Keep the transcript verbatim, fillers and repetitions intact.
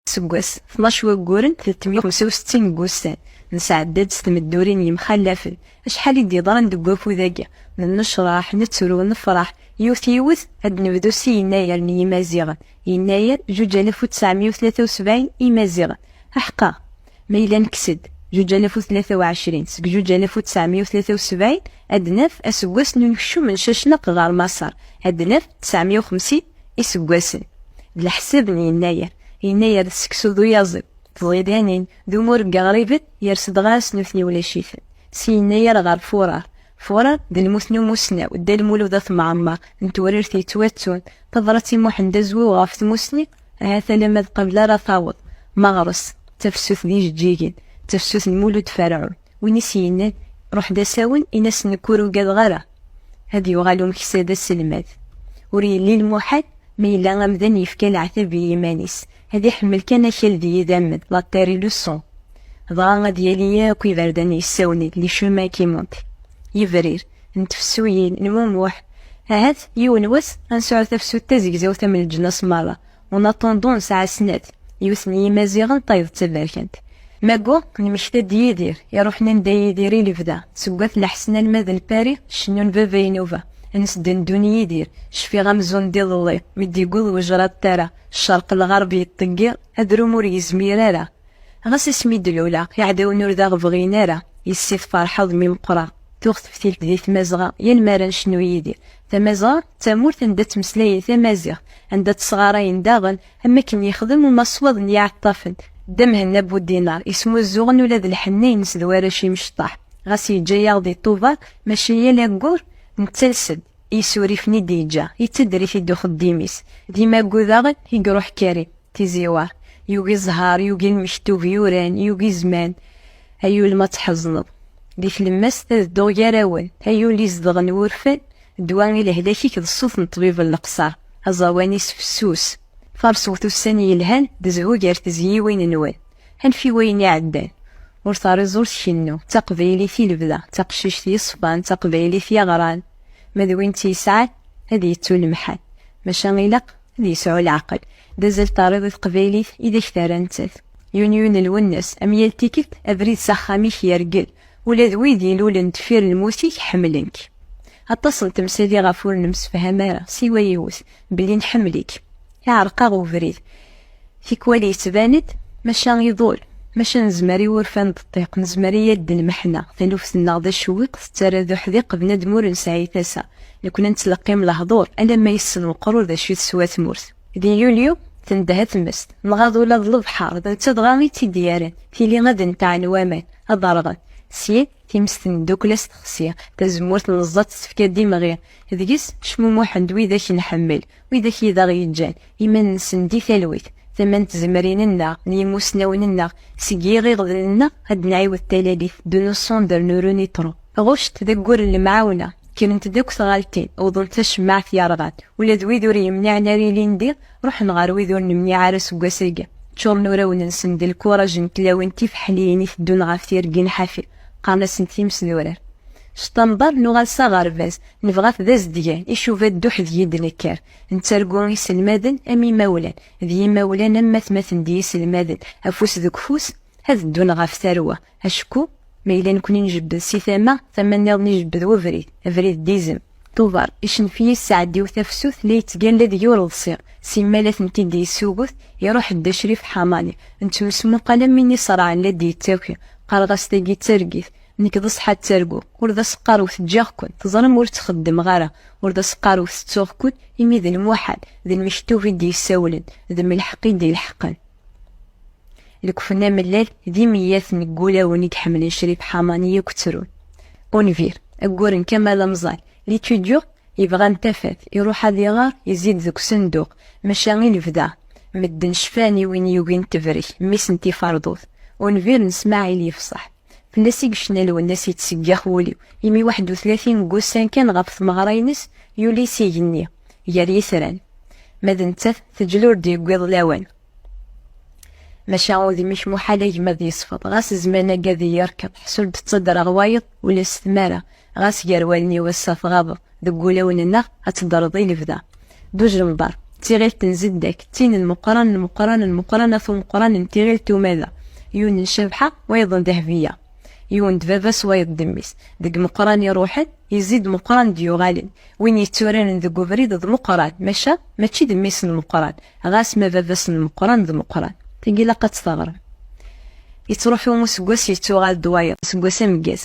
Aseggas, tnac wagguren, tletmya u xemsa u settin n wussan, nesɛedda-d s tmeddurin yemxallafen. Acḥal i d-yeḍran deg wafud-agi? Nennecraḥ, nettru, nefṛeḥ, yiwet yiwet. Ad d-nebdu s Yennayer n Yimaziɣen. Yennayer, zuǧ alaf u tesɛemya u tlata u sebɛin Imaziɣen. Aḥeqqa, ma yella nekkes-d zuǧ alaf u tlata u ɛecrin seg zuǧ alaf u tesɛemya u tlata u sebɛin, ad naf aseggas n unekcum n Cacnaq ɣer Maṣer, ad naf tesɛemya u xemsin iseggasen. D leḥsab n Yennayer. Yennayer d seksu d uyaẓiw, tẓidanin, d umur n yiɣriben, yers-d ɣer-s nutni ulac-iten. S Yennayer ɣer Furar. Furar d lmut n umusnaw, Dda Lmulud At Mɛemmer, n Tewrirt yettwattun, tabrat i Muḥend Azwaw ɣef tmusni, ahat alamma d qabel ara taweḍ. Meɣres, tafsut d ijeǧǧigen, tafsut n Mulud Ferɛun. Win i s-yennan, "Ruḥ d asawen, in-as nekk ur ugadeɣ ara." Ad yuɣal umeksa d aselmad. Ur yelli lmuḥal, ma yella amdan yefka leɛtab i yiman-is, ad iḥemmel kan akal d yidammen, la terre et le sang. Dɣa ad yali akk iberdan yessawnen, les chemins qui montent. Yebrir, n tefsuyin, n mumuḥ. Ahat, yiwen wass, ad nesɛu tafsut tazegzawt am leǧnas merra. En attendant, nesɛa snat. Yiwet n Yimaziɣen, tayeḍ d taberkant. Magu, nemmekta-d Yidir, iruḥen anda Yidir i lebda. Seg At Leḥsen alma d Lpari, cennun baba inuba. Ad nesdendun Yidir, cfiɣ amzun d iḍelli, mi d-yewweḍ wejraḍ tara, ccerq lɣerb yeṭṭeggi, adrum ur yezmir ara. Ɣas asmi d-luleɣ, iɛdawen ur d aɣ-bɣin ara, yessi tferḥeḍ mi meqqreɣ. Tuɣ teftilt di Tmazɣa, yal mi ara necnu Yidir. Tamazɣa d tamurt anda ttmeslayen tamaziɣt, anda ttesɣarayen daɣen, am akken yexdem umaswaḍ n Yiɛeṭṭafen, Dda Mhenna Budinar, ismuzzuɣen ula d lḥenni-ines d warrac imecṭaḥ. Ɣas yeǧǧa-yaɣ di Tubeṛ, maca yal aggur nettales-d i yisurifen i d-yeǧǧa, yettedder-it-id uxeddim-is. D imagu daɣen i iruḥ Karim. Tiziwar, yugi zzher, yugi lmektub yuran, yugi zzman. Ay ul ma tḥezneḍ. Di tlemmast ad dduɣ gar-awen, ay ul izedɣen wurfan, ddwa i lehlak-ik d ṣṣut n ṭṭbib n leqṣer, aẓawan-is fessus. Faṛes wet ussan yelhan, d zzhu gar tezyiwin-nwen. Anef i wayen iɛeddan. Ur terriẓ ur tkennu, d taqbaylit i lebda, d taqcict yeṣfan, d taqbaylit yeɣran. Ma d win tt-yesɛan, ad yettu lemḥan. Maca ilaq ad yesɛu leɛqel. D azal terriḍ i teqbaylit i d ak-terra nettat. Yun yun lwennas, am yal tikkelt, abrid s axxam-ik yergel. Ula d wid ilulen deffir lmut-ik ḥemmlen-k. Aṭas n temsal iɣef ur nemsefham ara, siwa yiwet, belli nḥemmel-ik. Iɛreq-aɣ ubrid. Tikwal yettban-d, maca iḍul. Maca nezmer i wurfan d ṭṭiq, nezmer i yal d lmeḥna. Taluft-nneɣ d acewwiq, tettarra d uḥdiq, bnadem ur nesɛi tasa. Nekni nettleqqim lehdur, alamma yessen weqrur d acu i teswa tmurt. Di yulyu, tendeh tmest, nɣaḍ ula d lebḥer, d netta dɣa i tt-id-yerran, tili ad nteɛen waman, ad rɣen. Syin, times tmeddukla s texsi, tazemmurt n ẓẓat tefka-d imɣi. Deg-s, cmumuḥen-d widak nḥemmel, widak i d aɣ-yeǧǧan, iman-nsen di talwit, tama n tzemrin-nneɣ, n yimusnawen-nneɣ, seg yiɣiɣden-nneɣ ad d-nɛiwed talalit, de nos cendres nous renaîtrons. Ɣuct d aggur n lemɛawna, kkrent-d akk tɣaltin, wwḍent tacemmaɛt yerɣan, ula d wid ur yemniɛen ara ilindi, ruḥen ɣer wid ur nemniɛ ara seg wass-agi. Ččuren urawen-nsen d lkuraj n tlawin tifiḥliyin iteddun ɣef tirgin ḥafi, qqaren-asent times d urar. Ctamber nuɣal s aɣerbaz, nebɣa-t d azedgan, icuba dduḥ deg i d-nekker. Nettargu iselmaden am imawlan, d yimawlan am atmaten d yiselmaden, afus deg ufus, ad ddun ɣef tarwa. Acku, ma yella nekni njebbed si tama, tama nniḍen ijebbed webrid, abrid d izem. Tubeṛ, icnef-iyi sseɛd-iw tafsut, la yettgalla deg-i ur ḍsiɣ. Simmal ad tent-id-yessugut, iruḥ-d Dda Crif Ḥamani. Nettmesmuqal am win iṣerɛen la d-yettaki. Qqareɣ-as tagi d targit. Nekk d ṣṣeḥ ad ttarguɣ. Ur d aseqqar-wet ǧǧiɣ-ken. Teẓram ur ttxeddmeɣ ara. Ur d aseqqar-wet ttuɣ-ken, imi d lmuḥal, d lmektub i d-yessawlen, d mlḥeq i d-ilḥeqen. Lekfen amellal d imeyyaten n wulawen i iḥemmlen Crif Ḥamani akk ttrun. Unbir, aggur n Kamal Amẓal, l'étudiant, yebɣan tafat, iruḥ ad iɣer, izid deg usenduq, maca i lebda. Medden cfan i win yugin tebrek, mmi-s n Tiferdut. Unbir n Smaɛil yefṣeḥ. Fell-as i yecna Lwennas yettseggix wul-iw, imi waḥed u tlatin n wussan kan ɣef tmeɣra-ines, yuli s igenni, gar yitran. Ma d nettat, teǧl ur d-yewwiḍ lawan. Maca udem-ik muḥal a gma ad yesfeḍ, ɣas zzman-agi ad iyi-yerkeḍ, ḥsu-d ttaddreɣ wayeḍ, ula s tmara, ɣas gar wallen-iw ass-a tɣabeḍ, deg wulawen-nneɣ ad teddreḍ i lebda. D ujember, Tiɣilt n zeddak d tin n Meqqran, n Meqqran, n Meqqran ɣef umeqqran n tiɣilt umada. Yiwen n Cabḥa, wayeḍ n Dehbiya. Yiwen d baba-s, wayeḍ d mmi-s. Deg Meqqran iruḥen, yezzi-d Meqqran d-yuɣalen. Win yetturaren deg ubrid d Meqqran, maca mačči d mmi-s n Meqqran, ɣas ma baba-s n Meqqran d Meqqran. Tagi ilaq ad tt-teɣrem. Yettruḥu useggas, yettuɣal-d wayeḍ, aseggas ameggaz.